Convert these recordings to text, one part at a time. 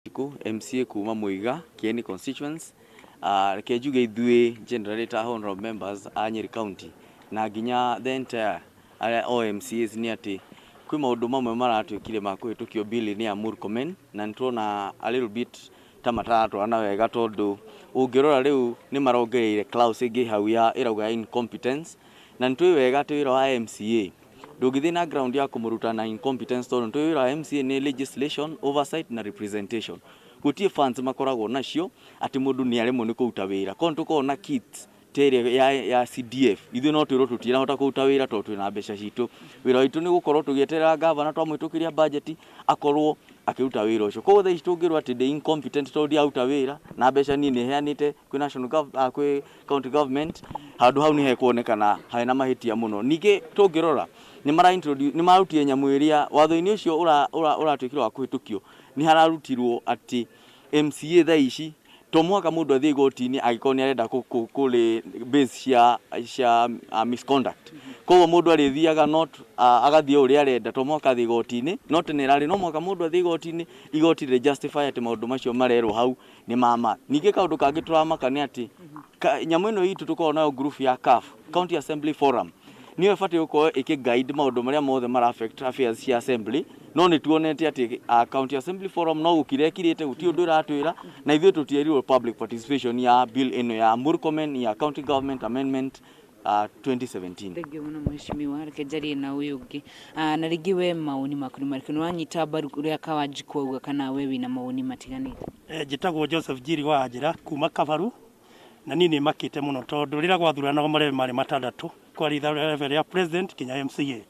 MCA kuma Muiga Kieni constituents. Reke njuge ithuĩ generally ta honorable members a Nyeri County na nginya the entire arĩa o MCAs nĩ atĩ kwĩ maũndũ mamwe maratuĩkire ma kũhĩtũkio bill-inĩ ya Murkomen, na nĩ tuona a little bit ta mataratwarana wega, tondũ ũngĩrora rĩu nĩ marongereire clause ĩngĩ hau ya ĩrauga ya incompetence, na nĩ tũĩ wega atĩ wĩra wa MCA ndũngĩthiĩ na ground ya kũmũruta na incompetence, tondũ nĩ tũĩ wĩra wa MCA nĩ legislation, oversight na representation. Gũtirĩ funds makoragwo nacio atĩ mũndũ nĩ aremwo nĩ kũruta wĩra. Korwo nĩ tũkoragwo na kit ta ĩrĩa ya CDF, ithuĩ no twĩrwo tũtirahota kũruta wĩra tondũ twĩna mbeca citũ. Wĩra witũ nĩ gũkorwo tũgĩeterera gavana twamũhĩtũkĩria budget akorwo akĩruta wĩra ũcio. Koguo thaa ici tũngĩrwo atĩ ndĩ incompetent tondũ ndiraruta wĩra na mbeca niĩ nĩ heanĩte kwĩ national kwĩ county government, handũ hau nĩ hekuonekana hena mahĩtia mũno. Ningĩ tũngĩrora nĩ mara introduce, nĩ marutire nyamũ ĩrĩa watho-inĩ ũcio ũratuĩkire wa kũhĩtũkio, nĩ hararutirwo atĩ MCA thaa ici to mũhaka mũndũ athiĩ igoti-inĩ angĩkorwo nĩ arenda kũrĩ base cia misconduct. Koguo mũndũ arĩthiaga not agathiĩ ũrĩa arenda, to mũhaka athiĩ igoti-inĩ. No tene ĩrarĩ no mũhaka mũndũ athiĩ igoti-inĩ, igoti rĩ justify atĩ maũndũ macio marerwo hau nĩ mama. Ningĩ kaũndũ kangĩ tũramaka nĩ atĩ nyamũ ĩno itũ tũkoragwo nayo, group ya CAF, County Assembly Forum, nĩyo ĩbatiĩ gũkorwo ĩkĩ guide maũndũ marĩa mothe mara affect affairs cia assembly, no nĩ tuonete atĩ County Assembly Forum no gũkira ĩkirĩte, gũtirĩ ũndũ ĩratwĩra, na ithuĩ tũtierirwo public participation ya bill ĩno ya Murkomen ya County Government Amendment 2017. Thengiũ mũno mheshimiwa. Reke njarie na ũyũ ũngĩ. Na rĩngĩ we mawoni maku nĩ marĩkũ? Nĩ wanyita mbaru ũrĩa Kawanjikũ auga kana we wĩna mawoni matiganĩte? Njĩtagwo Joseph Njiri wa Njĩra kuma Kabaru, na niĩ nĩ makĩte mũno tondũ rĩrĩa gwathuranagwo marebe marĩ matandatũ, kwarĩ level ya president kinya MCA,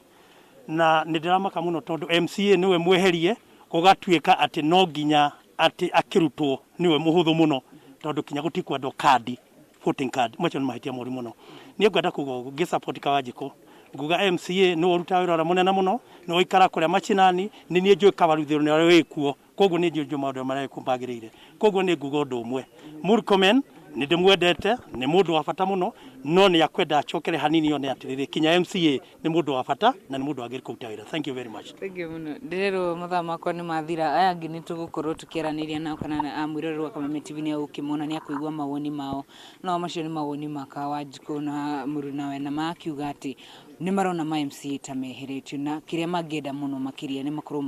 na nĩ ndĩramaka mũno tondũ MCA nĩwe mweherie, gũgatuĩka atĩ no nginya atĩ akĩrutwo nĩwe mũhũthũ mũno, tondũ kinya gũtikwendwo kandi, voting card. Macio nĩ mahĩtia moru mũno. Niĩ ngwenda kuga ũguo ngĩ support Kawanjikũ, nguga MCA nĩwe ũrutaga wĩra ũrĩa mũnene mũno, nĩwe ũikara kũrĩa macinani, nĩ niĩ njũĩ Kabaru thĩna ũrĩa wĩkuo, koguo nĩ njũĩ maũndũ marĩa magĩrĩire. Koguo nĩ nguga ũndũ ũmwe, Murkomen nĩ ndĩmwendete, nĩ mũndũ wa bata mũno, no nĩ akwenda acokere hanini one atĩrĩrĩ, kinya MCA nĩ mũndũ wa bata na nĩ mũndũ wagĩrĩire kũruta wĩra. Thank you very much. Thengiũ mũno. Ndĩrerwo mathaa makwa nĩ mathira. Aya angĩ nĩ tũgũkorwo tũkĩaranĩria nao kana na mwĩroreri wa Kameme TV nĩ agũkĩmona, nĩ akũigua mawoni mao. No macio nĩ mawoni ma Kawanjikũ na mũrunawe, na makiuga atĩ nĩ marona ma MCA ta meheretio, na kĩrĩa mangĩenda mũno makĩria nĩ makorwo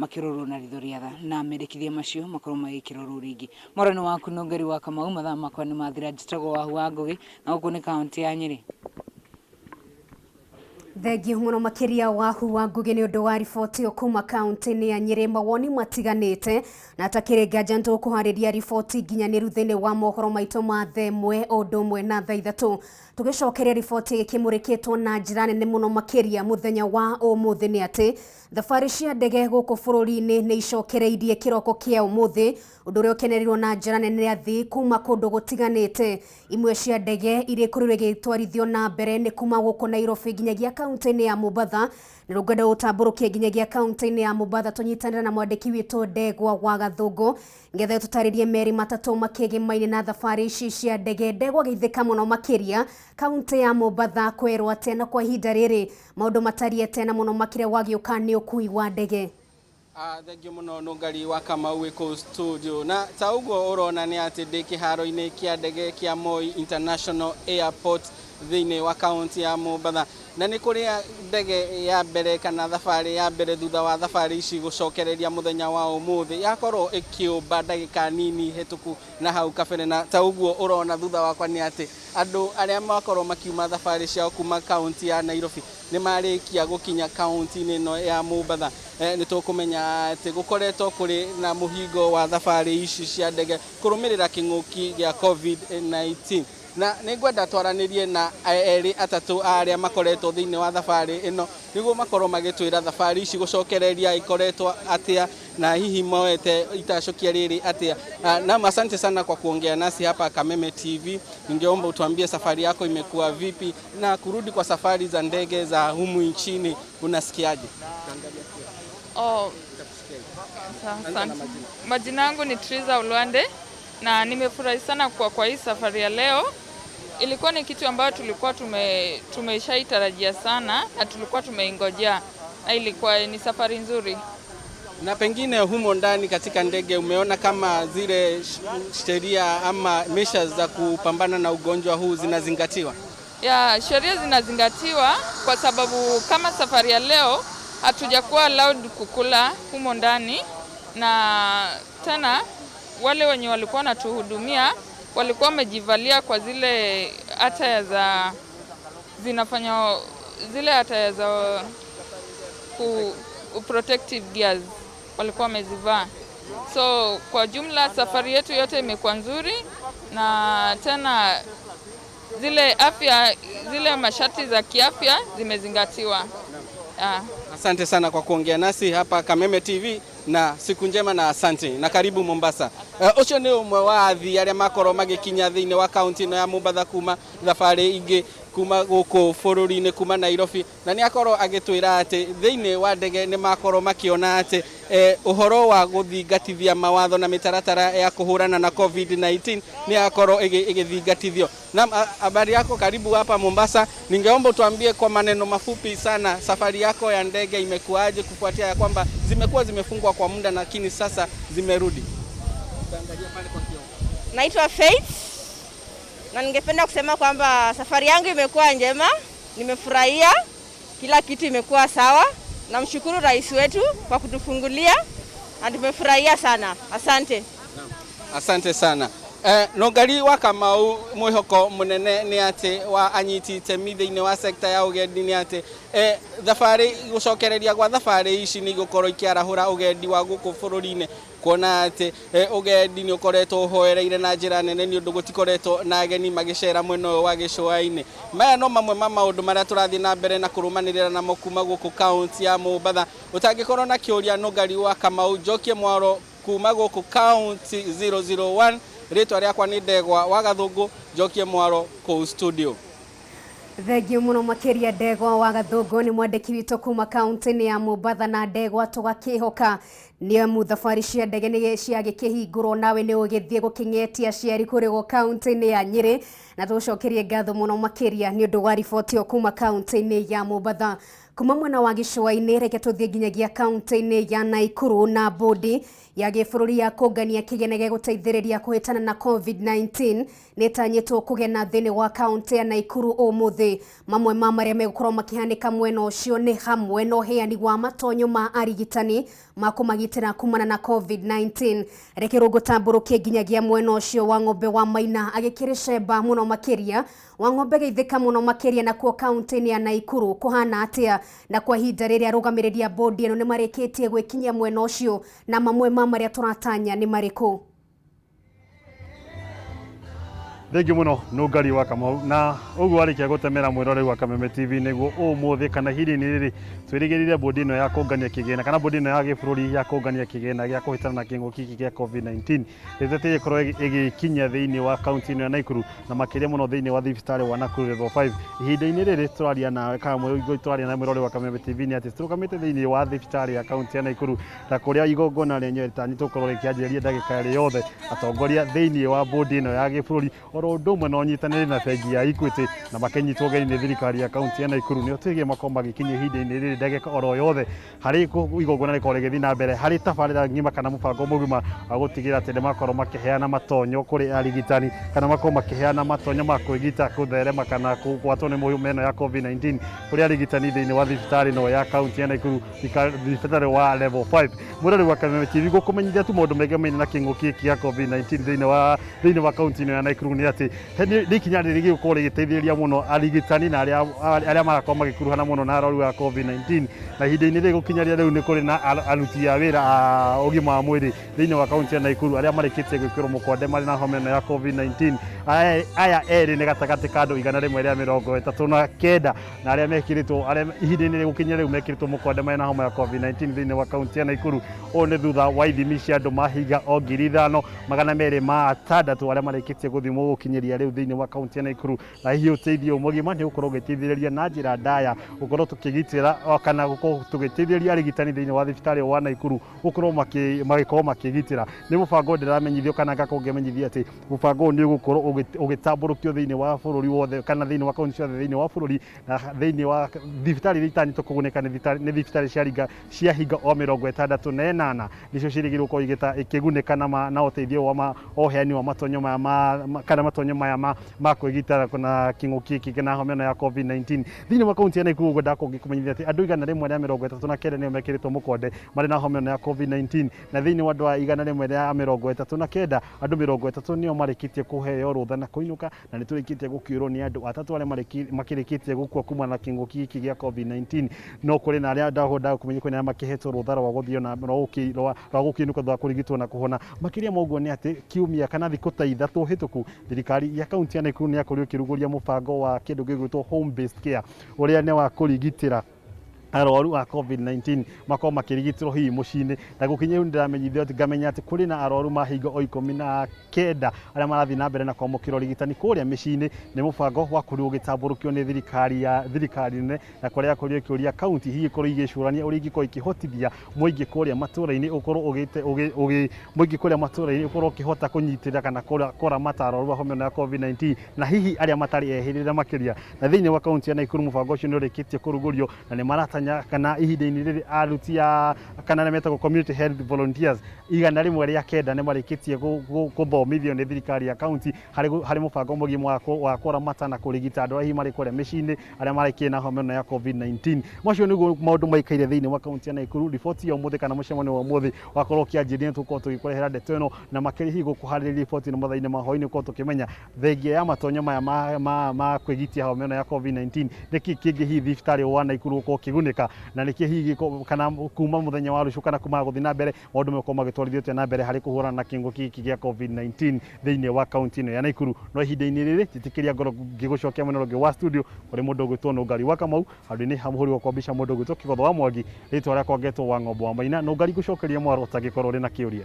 makĩrorwo na ritho rĩa tha, na mendekithia macio makorwo magĩkĩrorwo rĩngĩ. Mwarani waku Nũngari wa Kamau. Mathaa makwa nĩ mathira. Njĩtagwo Wahu wa Ngũgĩ, na gũkũ nĩ kaũntĩ ya Nyĩrĩ. Thengiũ mũno makĩria Wahu wa Ngugi nĩ ũndũ wa riboti ĩyo kuma kaunti-inĩ ya Nyĩrĩ. Mawoni matiganĩte, na takĩrĩ nganja nĩtũkũharĩria riboti nginyanĩru thĩinĩ wa mohoro maitũ ma thaa 1 o ũndũ ũmwe na thaa 3. Tũgĩcokeria riboti ĩkĩmũrĩkĩtwo na njĩra nene mũno makĩria mũthenya wa ũmũthĩ nĩ atĩ thabarĩ cia ndege gũkũ bũrũri-inĩ nĩ icokereirie kĩroko kĩa ũmũthĩ, ũndũ ũrĩa ũkenereirwo na njĩra nene nĩ athii kuma kũndũ gũtiganĩte. Imwe cia ndege iria ikorirwo igĩtwarithio na mbere nĩ kuma gũkũ Nairobi nginyagia kaunti-inĩ ya Mombatha. Nĩ rũngwenda gũtambũrũkia nginyagia kaunti-inĩ ya Mombatha tũnyitanĩre na mwandĩki witũ Ndegwa wa Gathũngũ, nĩgetha tũtarĩrie meri matatũ makĩgemaine na thabarĩ ici cia ndege. Ndegwa, geithĩka mũno makĩria. Kaunti ya Mombatha kwerwo atĩa, na kwa ihinda rĩrĩ maũndũ matariĩ atĩa, na mũno makĩria wagĩũka nĩ ũkui wa ndege? Thengiũ mũno Nũngari wa Kamau wĩ kũu studio. Na ta ũguo ũrona nĩ atĩ ndĩ kĩharo-inĩ kĩa ndege kĩa Moi International Airport thĩinĩ wa kaunti ya Mombatha, na nĩ kũrĩa ndege ya mbere kana thabarĩ ya mbere thutha wa thabarĩ ici gũcokereria mũthenya wa ũmũthĩ yakorwo ĩkĩũmba ndagĩka nini hĩtũku na hau kabere. Na ta ũguo ũrona thutha wakwa nĩ atĩ andũ arĩa makorwo makiuma thabarĩ ciao kuma kaunti ya Nairobi nĩ marĩkia gũkinya kaunti-inĩ ĩno ya Mombatha. Nĩ tũkũmenya atĩ gũkoretwo kũrĩ na mũhingo wa thabarĩ ici cia ndege kũrũmĩrĩra kĩng'ũki gĩa COVID-19, na nĩ ngwenda twaranĩrie na erĩ atatũ a arĩa makoretwo thĩinĩ wa thabarĩ ĩno nĩguo makorwo magĩtwĩra thabarĩ ici gũcokereria ikoretwo atĩa na hihi moete itacũkia rĩrĩ atĩa. Naam, asante sana kwa kuongea nasi hapa Kameme TV. Ningeomba utuambie safari yako imekuwa vipi na kurudi kwa safari za ndege za humu nchini unasikiaje? Oh, asante. Majina yangu ni Triza Ulwande na nimefurahi sana kwa hii safari ya leo. Ilikuwa ni kitu ambayo tulikuwa tumeshaitarajia sana na tulikuwa tumeingojea, na ilikuwa ni safari nzuri. Na pengine humo ndani katika ndege umeona kama zile sheria ama measures za kupambana na ugonjwa huu zinazingatiwa? Ya, sheria zinazingatiwa kwa sababu kama safari ya leo hatujakuwa allowed kukula humo ndani, na tena wale wenye walikuwa wanatuhudumia walikuwa wamejivalia kwa zile attire za zinafanya zile attire za ku protective gears walikuwa wamezivaa. So kwa jumla safari yetu yote imekuwa nzuri, na tena zile afya zile masharti za kiafya zimezingatiwa. Yeah. Asante sana kwa kuongea nasi hapa Kameme TV na siku njema na asante na karibu Mombasa. Ucio nĩ ũmwe wa athii arĩa makorwo magĩkinya thĩinĩ wa kaunti ĩno ya Mombatha kuma thabarĩ ingĩ kuma gũkũ bũrũri-inĩ kuma Nairobi, na nĩ akorwo agĩtwĩra atĩ thĩinĩ wa ndege nĩ makorwo makĩona atĩ ũhoro wa gũthingatithia mawatho na mĩtaratara ya kũhũrana na COVID-19 nĩ yakorwo ĩgĩthingatithio. Naam, habari yako, karibu hapa Mombasa. Ningeomba utuambie kwa maneno mafupi sana safari yako ya ndege imekuwaje kufuatia ya kwamba zimekuwa zimefungwa kwa muda lakini sasa zimerudi. Utaangalia pale kwa kioo. Naitwa Faith na ningependa kusema kwamba safari yangu imekuwa njema, nimefurahia, kila kitu imekuwa sawa. Namshukuru rais wetu kwa kutufungulia na tumefurahia sana. Asante. Asante sana. Nũngari wa Kamau, mwĩhoko mũnene nĩ atĩ wa anyiti itemi thĩinĩ wa sekta ya ũgendi nĩ atĩ thabarĩ gũcokereria gwa thabarĩ ici nĩ igũkorwo ikĩarahũra ũgendi wa gũkũ bũrũri-inĩ, kuona atĩ ũgendi nĩ ũkoretwo ũhoereire na njĩra nene nĩ ũndũ gũtikoretwo na ageni magĩcera mwena ũyũ wa gĩcũa-inĩ. Maya no mamwe ma maũndũ marĩa tũrathiĩ na mbere na kũrũmanĩrĩra namo kuma gũkũ kaunti ya Mombatha. Ũtangĩkorwo na kĩũria, Nũngari wa Kamau, njokie mwaro kuma gũkũ kaunti 001. Rĩtwa rĩakwa nĩ Ndegwa wa Gathũngũ, njokie mwaro kũu studio. Thengiũ mũno makĩria, Ndegwa wa Gathũngũ, nĩ mwandĩki witũ kuma kaunti-inĩ ya Mombatha. Na Ndegwa, tũgakĩhoka nĩ amu thabarĩ cia ndege nĩ ciagĩkĩhingũrwo, nawe nĩ ũgĩthiĩ gũkĩng'etia aciari kũrĩgwo kaunti-inĩ ya Nyĩrĩ, na tũgũcokerie ngatho mũno makĩria nĩ ũndũ wa riboti ĩyo kuma kaunti-inĩ ya Mombatha. Kuma mwena wa gĩcũa-inĩ, reke tũthiĩ nginyagia kaunti-inĩ ya Naikuru, na bodi ya gĩbũrũri ya kũngania kĩgĩna gĩa gũteithĩrĩria kũhĩtana na COVID-19 nĩ ĩtanyĩtwo kũgena thĩinĩ wa kaunti ya Naikuru ũmũthĩ. Mamwe ma marĩa megũkorwo makĩhanĩka mwena ũcio nĩ hamwe na ũheani wa matonyo ma arigitani ma kũmagitĩra kumana na COVID-19. Reke rũngũtambũrũkie nginyagia mwena ũcio wa Ng'ombe wa Maina agĩkĩrĩ cemba mũno makĩria. Wa Ng'ombe, geithĩka mũno makĩria. Nakuo kaunti-inĩ ya Naikuru kũhana atĩa, na kwa ihinda rĩrĩa arũgamĩrĩri a bodi ĩno nĩ marĩkĩtie gwĩkinyia mwena ũcio, na mamwe ma marĩa tũratanya nĩ marĩkũ? Thengiũ mũno, Nũngari wa Kamau. Na ũguo warĩkia gũtemera mwĩroreri wa Kameme TV, nĩguo ũmũthĩ kana ihinda-inĩ rĩrĩ twĩrĩgĩrĩire bodi ĩno ya kũngania kĩgĩna kana bodi ĩno ya gĩbũrũri ya kũngania kĩgĩna gĩa kũhĩtana na kĩng'ũki gĩkĩ gĩa COVID-19 ĩtĩtĩ ĩkorwo ĩgĩkinya thĩinĩ wa kaunti ĩno ya Naikuru, na makĩria mũno thĩinĩ wa thibitarĩ wa Nakuru Level 5. Ihinda-inĩ rĩrĩ tũraria nawe kana tũraria na mwĩroreri wa Kameme TV nĩ atĩ tũrũgamĩte thĩinĩ wa thibitarĩ ya kaunti ya Naikuru, na kũrĩa igongona rĩenyewe rĩtanyĩtwo gũkorwo rĩkĩanjĩrĩria ndagĩka ĩrĩ yothe. Atongoria thĩinĩ wa bodi ĩno ya gĩbũrũri oro ũndũ ũmwe na ũnyitanĩri na bengi ya Equity na makĩnyitwo ũgeni nĩ thirikari ya kaunti ya Naikuru nĩo twĩgie makorwo magĩkinya ihinda-inĩ rĩrĩ ndagĩka oro yothe harĩ igongona rĩkorwo rĩgĩthiĩ na mbere harĩ tabarĩra ng'ima kana mũbango mũgima wa gũtigĩrĩra atĩ nĩmakorwo makĩheana matonyo kũrĩ arigitani kana makorwo makĩheana matonyo ma kwĩgita kũtherema kana kũgwatwo nĩ mĩrimũ ĩno ya COVID-19 kũrĩ arigitani thĩinĩ wa thibitarĩ ĩno ya kaunti ya Naikuru, thibitarĩ wa Level 5. Mwĩrori wa Kameme TV, gũkũmenyithia tu maũndũ maingĩ na kĩng'ũki gĩkĩ gĩa COVID-19 thĩinĩ wa kaunti ĩno ya Naikuru nĩ atĩ nĩ ikinya rĩrĩ rĩgũkorwo rĩgĩteithĩrĩria mũno arigitani na arĩa marakorwo magĩkuruhana mũno na arwaru a COVID-19. Na ihinda-inĩ rĩrĩ gũkinyaria rĩu nĩ kũrĩ na aruti a wĩra a ũgima wa mwĩrĩ thĩinĩ wa kaunti ya Naikuru arĩa marĩkĩtie gwĩkĩrwo mũkonde marĩ na homa ĩno ya COVID-19. Aya erĩ nĩ gatagatĩ ka andũ 139 na arĩa mekĩrĩtwo, arĩa ihinda-inĩ rĩrĩ gũkinya rĩu mekĩrĩtwo mũkonde marĩ na homa ya COVID-19 thĩinĩ wa kaunti ya Naikuru. Ũũ nĩ thutha wa ithimi cia andũ mahinga o 5206 arĩa marĩkĩtie gũthimwo. Gũkinyĩria rĩu thĩinĩ wa kaunti ya Nakuru, na hihi ũteithio mũgima nĩ ũgũkorwo ũgĩteithĩrĩria na njĩra ndaya gũkorwo tũkĩgitĩra kana gũkorwo tũgĩteithĩrĩria arigitani thĩinĩ wa thibitarĩ wa Nakuru gũkorwo magĩkorwo makĩgitĩra. Nĩ mũbango ndĩramenyithio kana ngakorwo ngĩmenyithio atĩ mũbango ũyũ nĩ ũgũkorwo ũgĩtambũrũkio thĩinĩ wa bũrũri wothe kana thĩinĩ wa kaunti ciothe thĩinĩ wa bũrũri, na thĩinĩ wa thibitarĩ iria itanyĩtwo kũgunĩka nĩ thibitarĩ cia hinga o 68 nĩcio ciĩrĩgĩrĩirwo gũkorwo ikĩgunĩka na ũteithio wa ũheani wa matonyo maya kana matonyo maya ma kwĩgitĩra na kĩng'ũki gĩkĩ na homa ĩno ya COVID-19 thĩinĩ wa kaunti ya Nakuru. Ũguo ndakorwo ngĩkũmenyithia atĩ andũ 139 nĩo mekĩrĩtwo mũkonde marĩ na homa ĩno ya COVID-19, na thĩinĩ wa andũ a 139, andũ 30 nĩo marĩkĩtie kũheo rũtha na kũinũka, na nĩ tũrĩkĩtie gũkĩũrwo nĩ andũ atatũ arĩa makĩrĩkĩtie gũkua kumana na kĩng'ũki gĩkĩ gĩa COVID-19. No kũrĩ na arĩa ndahota kũmenya kwĩna arĩa makĩhetwo rũtha rwa gũthiĩ na rwa gũkĩinũka thutha wa kũrigitwo na kũhona. Makĩria ma ũguo nĩ atĩ kiumia kana thikũ ta 3 hĩtũku, thirikari ya kaunti ya Nakuru nĩ yakorirwo ĩkĩrugũria mũbango wa kĩndũ gĩgwĩtwo home based care, ũrĩa nĩ wa kũrigitĩra arwaru a COVID-19 makorwo makĩrigitĩrwo hihi mũciĩ-inĩ. Na gũkinya rĩu nĩndĩramenyithio atĩ ngamenya atĩ kũrĩ na arwaru mahingo o 19 arĩa marathiĩ na mbere na kwamũkĩra ũrigitani kũrĩa mĩciĩ-inĩ. Nĩ mũbango wakorirwo ũgĩtambũrũkio nĩ thirikari ya thirikari nene, na kũrĩa yakorirwo ĩkĩũria kaunti hihi ĩkorwo igĩcũrania ũrĩa ingĩkorwo ĩkĩhotithia mũingĩ kũrĩa matũra-inĩ ũkorwo ũgĩte mũingĩ kũrĩa matũra-inĩ ũkorwo ũkĩhota kũnyitĩrĩra kana kũramata arwaru a homa ĩno ya COVID-19 na hihi arĩa matarĩ ehĩrĩre makĩria. Na thĩinĩ wa kaunti ya Nakuru mũbango ũcio nĩ ũrĩkĩtie kũrugũrio, na nĩ maratanya kana ihinda-inĩ rĩrĩ aruti a kana arĩa metagwo community health volunteers 109 nĩ marĩkĩtie gũthomithio nĩ thirikari ya kaunti harĩ mũbango mũgima wa kũramata na kũrigita andũ arĩa hihi marĩ kũrĩa mĩciĩ-inĩ arĩa marĩkĩte na homa ĩno ya COVID-19. Macio nĩguo maũndũ maikaire thĩinĩ wa kaunti ya Nakuru. Riboti ya ũmũthĩ kana mũcemanio wa ũmũthĩ wakorwo ũkĩanjĩrĩria, nĩ tũgũkorwo tũgĩkũrehera ndeto ĩno na makĩria hihi gũkũharĩrĩria riboti ĩno mathaa-inĩ ma hwaĩ-inĩ, gũkorwo tũkĩmenya thengia ya matonyo maya ma kwĩgitia homa ĩno ya COVID-19 nĩkĩ kĩngĩ hihi thibitarĩ wa Nakuru gũkorwo ũkĩgunĩka, na nĩkĩ hihi kana kuma mũthenya wa rũciũ kana kuma gũthiĩ na mbere maũndũ megũkorwo magĩtwarithio na mbere harĩ kũhũrana na kĩng'ũki gĩkĩ gĩa COVID-19 thĩinĩ wa kaunti ĩno ya Nakuru. No ihinda-inĩ rĩrĩ njĩtĩkĩria ngorwo ngĩgũcokia mwena ũngĩ wa studio kũrĩ mũndũ ũgwĩtwo Nũngari wa Kamau, handũ-inĩ ha mũhũri wakwa mbica mũndũ ũgwĩtwo Kĩgotho wa Mwangi, rĩtwa rĩakwa ngetwo wa Ng'ombo wa Maina. Nũngari, ngũcokeria mwaro ũtangĩkorwo ũrĩ na kĩũria.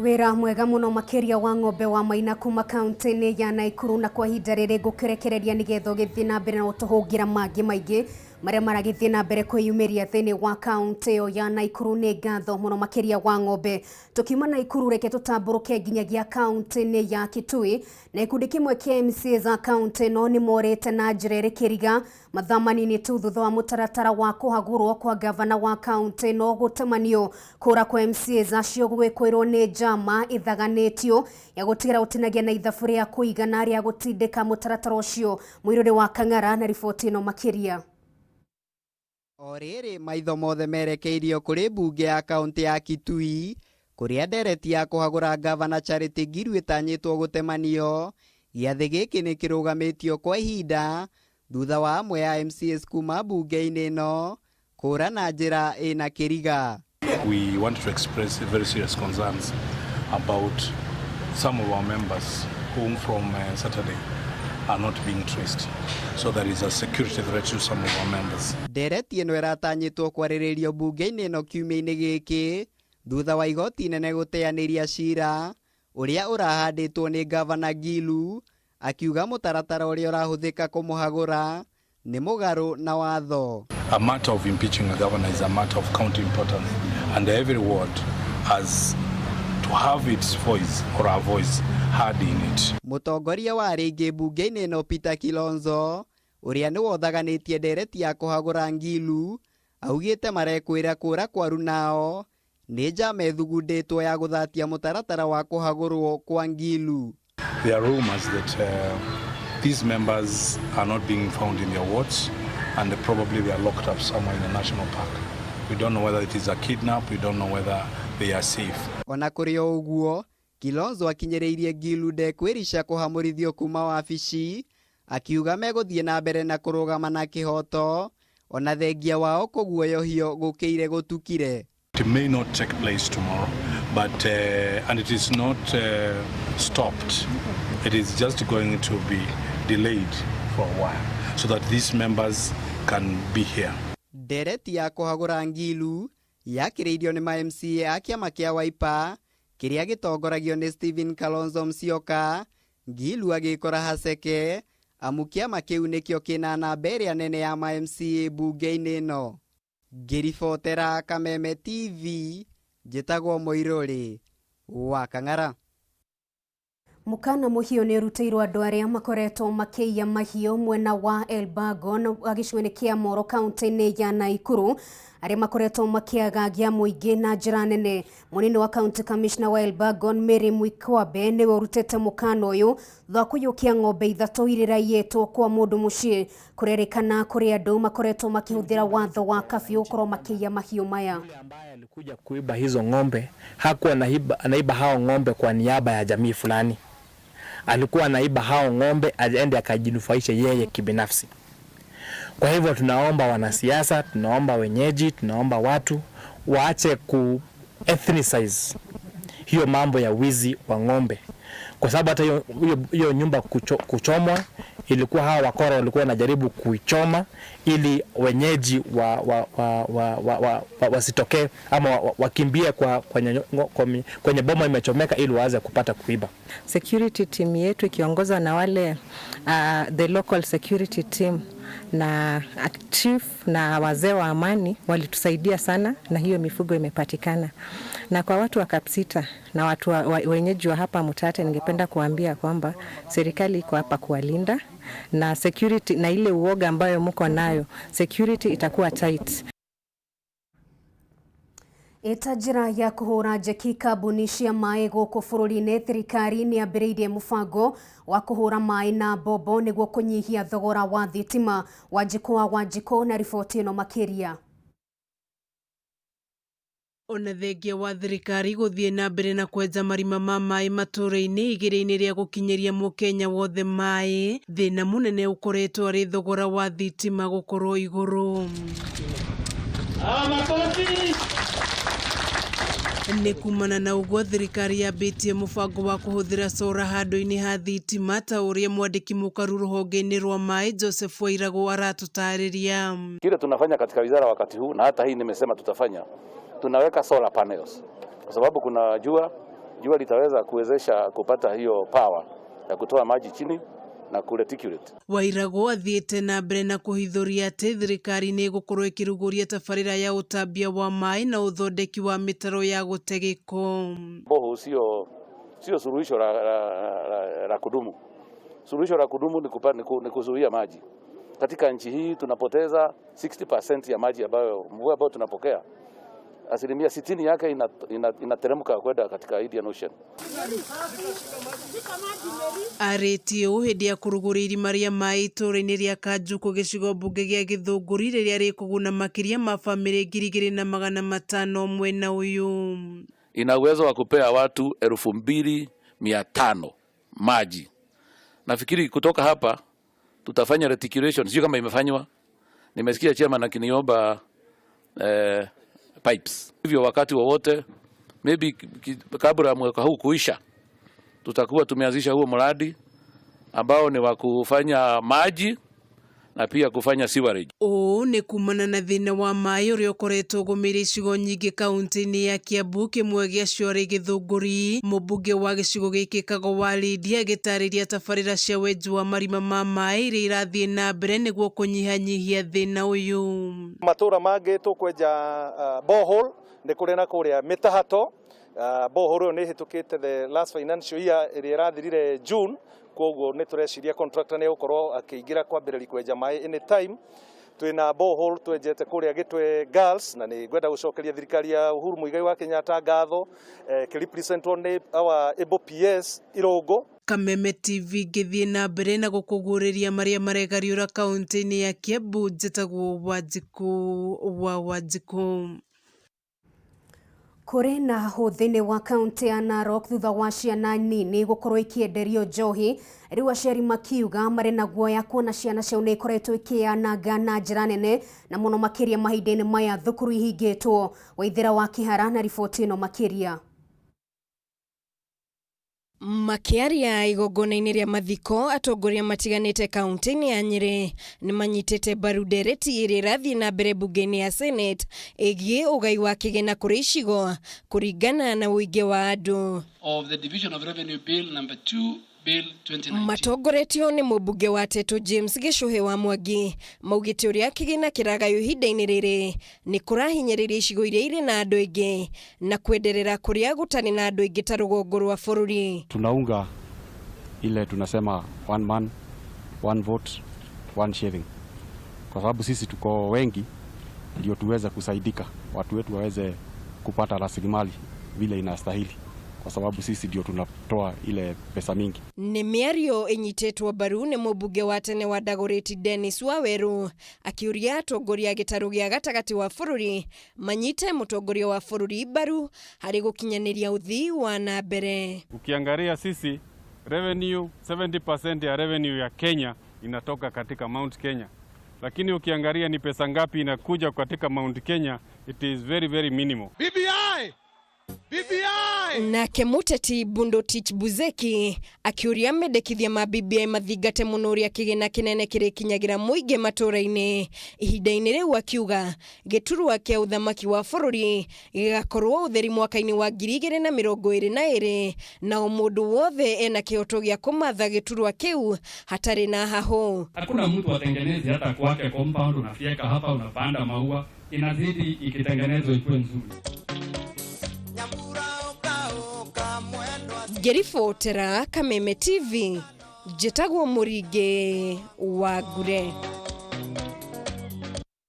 Wĩra mwega mũno makĩria wa Ng'ombe wa Maina kuma kaunti-inĩ ya Nakuru, na kwa ihinda rĩrĩ ngũkĩrekereria nĩgetha ũgĩthiĩ na mbere na ũtũhũngĩra mangĩ maingĩ marĩa maragĩthiĩ na mbere kwĩyumĩria thĩinĩ wa kaunti ĩyo ya Nakuru. Nĩ ngatho mũno makĩria wa Ng'ombe. Tukiuma Nakuru, reke tũtambũrũke nginyagia kaunti-inĩ ya Kitui, na gĩkundi kĩmwe kĩa MCA za kaunti ĩno nĩ morĩte na njĩra ĩrĩ kĩriga mathaa manini tu thutha wa mũtaratara wa kũhagũrwo kwa gavana wa kaunti ĩno gũtemanio. Kũra kwa MCAs acio gũgĩkwĩrwo nĩ njama ĩthaganĩtio ya gũtigĩra gũtinagia na ithabu rĩa kũigana rĩa gũtindĩka mũtaratara ũcio. Mũirũrĩ wa Kang'ara na riboti ĩno makĩria. O rĩrĩ maitho mothe merekeirio kũrĩ mbunge ya kaunti ya Kitui, kũrĩa ndereti ya kũhagũra gavana Charity Ngilu ĩtanyĩtwo gũtemanio. Gĩathĩ gĩkĩ nĩ kĩrũgamĩtio kwa ihinda thutha wa amwe ya MCAs kuma mbunge-inĩ ĩno kũra na njĩra ĩna kĩriga. We want to express very serious concerns about some of our members whom from Saturday are not being traced. So there is a security threat to some of our members. Ndereti ĩno ĩratanyĩtwo kwarĩrĩrio mbunge-inĩ ĩno kiumia-inĩ gĩkĩ thutha wa igoti inene gũteanĩria cira ũrĩa ũrahandĩtwo nĩ gavana Ngilu, akiuga mũtaratara ũrĩa ũrahũthĩka kũmũhagũra nĩ mũgarũ na watho. A matter of impeaching a governor is a matter of county importance, and every ward has to have its voice or a voice heard in it. Mũtongoria wa rĩngĩ mbunge-inĩ ĩno Peter Kilonzo, ũrĩa nĩwe ũthaganĩtie ndereti ya kũhagũra Ngilu, augĩte marekwĩra kũra kwa nao nĩ njama ĩthugundĩtwo ya gũthatia mũtaratara wa kũhagũrwo kwa Ngilu. There are rumors that these members are not being found in their wards and probably they are locked up somewhere in the national park. We don't know whether it is a kidnap, we don't know whether they are safe. Ona kũrĩ o ũguo, Kilonzo akinyĩrĩirie Ngilu ndekwĩrica kũhamũrithio kuma wabici, akiuga megũthiĩ na mbere na kũrũgama na kĩhoto ona thengia wao kũguoyohio gũkĩire gũtukire. It may not take place tomorrow, but and it is not stopped. It is just going to be delayed for a while so that these members can be here. Ndereti ya kũhagũra Ngilu yakĩrĩirio nĩ ma MCA a kĩama kĩa Wiper, Kĩrĩa gĩtongoragio nĩ Stephen Kalonzo Musyoka, Ngilu agĩkora haceke amu kĩama kĩu nĩkĩo kĩna namba ĩrĩa nene ya ma MCA mbunge-inĩ ĩno. Ngĩribotera Kameme TV, njĩtagwo Mũirũrĩ wa Kang'ara. Mũkana mũhiũ nĩ ũrutĩirwo andũ arĩa makoretwo makĩiya mahiũ mwena wa Elbagon gĩcigo-inĩ kĩa Moro kaunti-inĩ ya Naikuru arĩa makoretwo makĩagagia mũingĩ na njĩra nene. Mũnini wa county commissioner wa Elbagon Mary Mwikwabe nĩwe ũrutĩte mũkana ũyũ thutha wa kũiyũkia ng'ombe ithatũ iria iraiyĩtwo kwa mũndũ mũciĩ. Kũrerĩkana kũrĩ andũ makoretwo makĩhũthĩra watho wa kabiũ gũkorwo makĩiya mahiũ maya. Alikuja kuiba hizo ng'ombe hakuwa anaiba hao ng'ombe kwa niaba ya jamii fulani. Alikuwa anaiba hao ng'ombe aende akajinufaishe yeye kibinafsi. Kwa hivyo tunaomba wanasiasa, tunaomba wenyeji, tunaomba watu waache ku ethnicize hiyo mambo ya wizi wa ng'ombe, kwa sababu hata hiyo nyumba kuchomwa ilikuwa hawa wakora walikuwa wanajaribu kuichoma ili wenyeji wasitokee ama wakimbie kwenye boma imechomeka ili waanze kupata kuiba. Security team yetu ikiongozwa na wale the local security team na chief na wazee wa amani walitusaidia sana, na hiyo mifugo imepatikana. Na kwa watu wa Kapsita na watu wenyeji wa hapa Mutate, ningependa kuambia kwamba serikali iko hapa kuwalinda na security, na ile uoga ambayo mko nayo, security itakuwa tight. Ĩta njĩra ya kũhũra njeki kambuni cia maĩ gũkũ bũrũri-inĩ, thirikari nĩ yambĩrĩirie mũbango wa kũhũra maĩ na mbombo nĩguo kũnyihia thogora wa thitima. Wanjikũ wa Wanjikũ na riboti ĩno makĩria. Ona thengia wa thirikari gũthiĩ na mbere na kwenja marima ma maĩ matũũra-inĩ igeria-inĩ rĩa gũkinyĩria mũkenya wothe maĩ, thĩna mũnene ũkoretwo arĩ thogora wa thitima gũkorwo igũrũ. Nĩ kumana na ũguo thirikari yambĩtie mũbango wa kũhũthĩra cora handũ-inĩ ha thitima ta ũrĩa mwandĩki mũkaru rũhonge-inĩ rwa maĩ Joseph Wairagũ aratutarĩria. Kile tunafanya katika wizara wakati huu, na hata hii nimesema tutafanya, tunaweka solar panels kwa sababu kuna jua, jua litaweza kuwezesha kupata hiyo power ya kutoa maji chini na kureticulate. Wairagũ athiĩte na mbere na kũhithũria atĩ thirikari nĩ ĩgũkorwo ĩkĩrugũria tabarĩra ya ũtambia wa maĩ na ũthondeki wa mĩtaro ya gũte gĩko. Borehole sio suluhisho la kudumu. Suluhisho la kudumu ni kuzuia maji. Katika nchi hii tunapoteza 60% ya maji ambayo mvua ambayo tunapokea, 60% yake inateremka kwenda katika Indian Ocean. Arĩtie ũũ hĩndĩ ya kũrugũria irima rĩa maĩ itũũra-inĩ rĩa Kanjuku gĩcigo mbunge gĩa Gĩthũngũri rĩrĩa rĩkũguna makĩria ma bamĩrĩ 2500 mwena ũyũ. Ina uwezo wa kupea watu 2500 maji. Nafikiri kutoka hapa tutafanya reticulation, sio kama imefanywa. Nimesikia chairman akiniomba pipes. Hivyo wakati wowote maybe kabla ya mwaka huu kuisha tutakuwa tumeanzisha huo mradi ambao ni wa kufanya maji na pia kufanya sewerage. Ũũ nĩ kumana na thĩna wa maĩ ũrĩa ũkoretwo ũgũmĩire icigo nyingĩ kaunti-inĩ ya Kiambu, kĩmwe gĩacio arĩ Gĩthũngũri. Mũmbunge wa gĩcigo gĩkĩ Kago wa Lydia agĩtarĩria tabarĩra cia wenji wa marima ma maĩ iria irathiĩ na mbere nĩguo kũnyihanyihia thĩna ũyũ. Matũra mangĩ tũkwenja borehole nĩ kũrĩ na kũrĩa mĩtahato. Borehole ĩyo nĩ ĩhĩtũkĩte the last financial year ĩrĩa ĩrathirire June, koguo nĩ tũreciria contractor nĩ egũkorwo akĩingĩra kwambĩrĩria kwenja maĩ anytime. Twĩna borehole twenjete kũrĩa Gĩtwe Girls, na nĩ ngwenda gũcokeria thirikari ya Uhuru Muigai wa Kenyatta ngatho, ĩkĩrepresentwo nĩ our able PS Irũngũ. Kameme TV ngĩthiĩ na mbere na gũkũguũrĩria marĩa maregariũra kaunti-inĩ ya Kiambu, njĩtagwo Wanjikũ wa Wanjikũ. Kũrĩ na hũ thĩinĩ wa kaunti ya Narok thutha wa ciana nini gũkorwo ikĩenderio njohi. Rĩu aciari makiuga marĩ na guoya kuona ciana ciao nĩ ikoretwo ikĩananga na njĩra nene na mũno makĩria mahinda-inĩ maya thukuru ihingĩtwo. Waithĩra wa Kĩhara na riboti ĩno makĩria. Makĩaria igongona-inĩ rĩa mathiko, atongoria matiganĩte kaunti-inĩ ya Nyĩrĩ nĩ manyitĩte mbaru ndereti ĩrĩa ĩrathiĩ na mbere mbunge-inĩ ya Senate ĩgiĩ ũgai wa kĩgĩna kũrĩ icigo kũringana na ũingĩ wa andũ. Of the Division of Revenue Bill number 2 Bill 2019. Matongoretio nĩ mũmbunge wa Tetu James Gĩcũhĩ wa Mwangi, maugĩte ũrĩa kĩgĩna kĩragaywo ihinda-inĩ rĩrĩ nĩ kũrahinyĩrĩria icigo iria irĩ na andũ aingĩ na kwenderera kũrĩa gũtarĩ na andũ aingĩ ta rũgongo rwa bũrũri. Tunaunga ile tunasema one man one vote one shilling, kwa sababu sisi tuko wengi ndio tuweze kusaidika, watu wetu waweze kupata rasilimali vile inastahili, kwa sababu sisi ndio tunatoa ile pesa mingi. Nĩ mĩario ĩnyitĩtwo mbaru nĩ mũmbunge wa tene wa Dagoretti Dennis Waweru akĩũria atongoria a gĩtarũ gĩa gatagatĩ wa bũrũri manyite mũtongoria wa bũrũri mbaru harĩ gũkinyanĩria ũthii wa na mbere. Ukiangalia sisi revenue, 70% ya revenue ya Kenya inatoka katika Mount Kenya, lakini ukiangalia ni pesa ngapi inakuja katika Mount Kenya, it is very very minimal. BBI! BBI! Nake mũteti Bundotich Buzeki akĩũria mendekithia ma BBI mathingate mũno ũrĩa kĩgĩna kĩnene kĩrĩkinyagĩra mũingĩ matũũra-inĩ ihinda-inĩ rĩu, akiuga gĩturwa kĩa ũthamaki wa bũrũri gĩgakorwo ũtheri mwaka-inĩ wa 2022 na o mũndũ wothe ena kĩhoto gĩa kũmatha gĩturwa kĩu hatarĩ na hahũ. Hakuna mtu atengenezi hata kwake compound, unafyeka hapa, unapanda maua, inazidi ikitengenezwa ikuwe nzuri. Ngĩribotera Kameme TV, njĩtagwo Mũringĩ wa Ngure.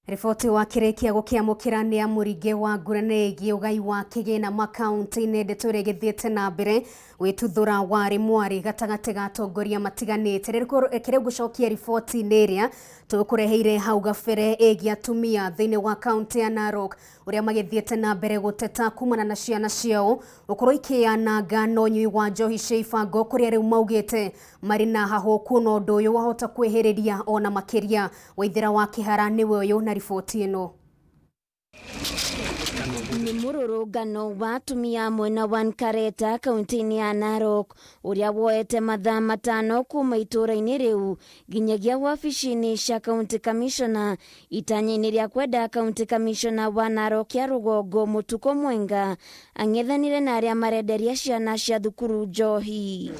Riboti wa kĩrĩkia gũkĩamũkĩra nĩ ya Mũringĩ wa Ngure nĩ ĩgiĩ ũgai wa kĩgĩna makaunti-inĩ, ndeto ĩrĩa ĩgĩthiĩte na mbere gwĩtuthũra warĩ mwarĩ gatagatĩ ga atongoria matiganĩte. Reke rĩu ngũcokia riboti-inĩ ĩrĩa tũkũreheire hau gabere ĩgiĩ atumia thĩinĩ wa kaunti ya Narok ũrĩa magĩthiĩte na mbere gũteta kumana na ciana ciao gũkorwo ikĩananga na ũnyui wa njohi cia ibango, kũrĩa rĩu maugĩte marĩ na hahũ kuona ũndũ ũyũ wahota kwĩhĩrĩria ona makĩria. Waithera wa Kĩhara nĩwe ũyũ na riboti ĩno. Nĩ mũrũrũngano wa atumia mwena wa Nkareta kaunti-inĩ ya Narok ũrĩa woete mathaa 5 kuma itũũra-inĩ rĩu nginyagia wabici-inĩ cia county commissioner itanya-inĩ rĩa kwenda county commissioner wa Narok ya rũgongo Mũtukũ Mwenga ang'ethanĩre na arĩa marenderia ciana cia thukuru njohi.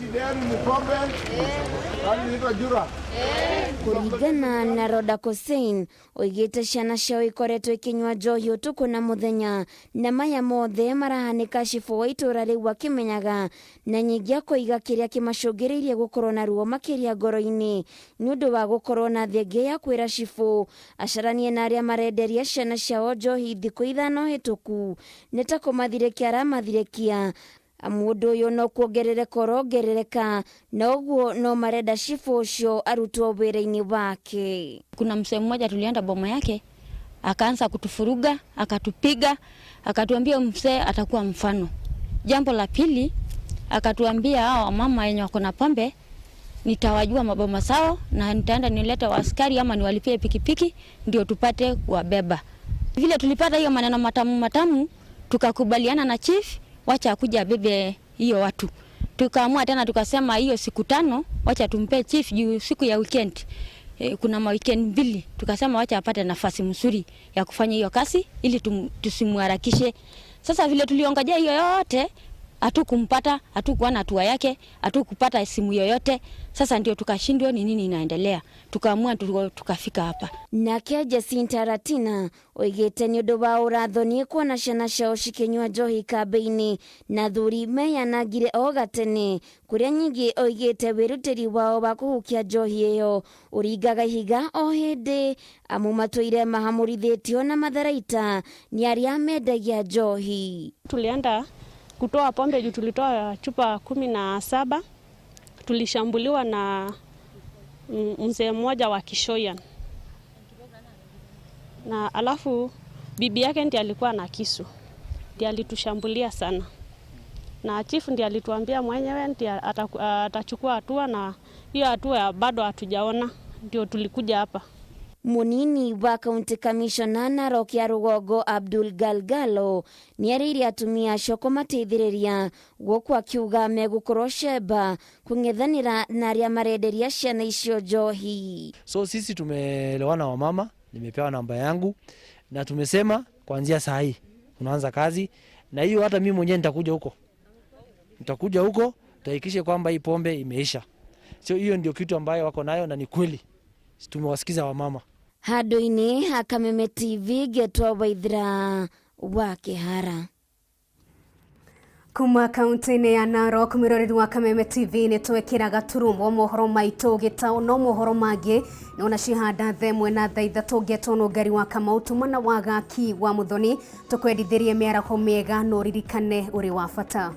Kũringana na Roda Kosein, oigĩte ciana ciao ikoretwo ikinyua njohi ũtukũ na mũthenya na maya mothe marahanĩka cibũ wa itũũra rĩu akĩmenyaga, na nyingĩ akoiga kĩrĩa kĩmacũngĩrĩirie gũkorwo na ruo makĩria ngoro-inĩ nĩ ũndũ wa gũkorwo na thenge ya kwĩra cibũ acaranie na arĩa marenderia ciana ciao njohi thikũ 5 hĩtũku nĩ ta kũmathirĩkia aramathirĩkia. Mũndũ ũyũ no kuongerereka ũrongerereka na ũguo no marenda cibũ ũcio arutwo wĩra-inĩ wake. Kuna msee mmoja tulienda boma yake akaanza kutufuruga, akatupiga, akatuambia msee atakuwa mfano. Jambo la pili akatuambia hao mama wenye wako na pombe nitawajua maboma sao na nitaenda nilete askari ama niwalipie pikipiki ndio tupate kuwabeba. Vile tulipata hiyo maneno matamu matamu, tukakubaliana na chief wacha akuja abebe hiyo watu. Tukaamua tena tukasema hiyo siku 5 wacha tumpe chief juu siku ya weekend. Kuna ma weekend 2, tukasema wacha apate nafasi mzuri ya kufanya hiyo kazi ili tusimharakishe. Sasa vile tuliongojea hiyo yote hatukumpata, hatukuona hatua yake, hatukupata simu yoyote. Sasa ndio tukashindwa ni nini inaendelea. Tukaamua tukafika hapa. Nake Jacinta Ratina oigĩte nĩ ũndũ wa ũrathoni kuona ciana ciao cikĩnyua njohi kambĩ-inĩ na thuri meyanangire o gatene, kũrĩa nyingĩ oigĩte wĩrutĩri wao wa kũhukia njohi ĩyo ũringaga ihiga o hĩndĩ amu matũire mahamũrithĩtio na matharaita nĩ arĩa mendagia njohi. Tulienda kutoa pombe juu tulitoa chupa 17, tulishambuliwa na mzee mmoja wa Kishoyan. Na alafu bibi yake ndiye alikuwa na kisu, ndiye alitushambulia sana. Na chief ndiye alituambia mwenyewe ndiye atachukua hatua, na hiyo hatua bado hatujaona, ndio tulikuja hapa. Munini wa County Commissioner Narok ya Rũgongo Abdul Galgalo nĩarĩire atumia acio kũmateithĩrĩria gũkũ akiuga megũkorwo cemba kũng'ethanĩra na arĩa marenderia ciana icio njohi. So sisi tumeelewana wamama, nimepewa namba yangu na tumesema kuanzia saa hii tunaanza kazi, na hiyo hata mimi mwenyewe nitakuja huko, nitakuja huko tuhakikishe kwamba hii pombe imeisha. So hiyo ndio kitu ambayo wako nayo na ni kweli tumewasikiza wamama. Handũ-inĩ ha Kameme TV ngetwo Waithira wa Kĩhara. Kuma kaunti-inĩ ya Narok mwĩroreri wa Kameme TV nĩ twekĩra gaturumo mohoro maitũ gĩtaũ no mohoro mangĩ nona cihanda thaa ĩmwe na thaa ithatũ ngetwo Nũngari wa Kamau tuma na wagaki wa Muthoni tũkwendithĩrie mĩaraho mĩega no ririkane ũrĩ wa bata.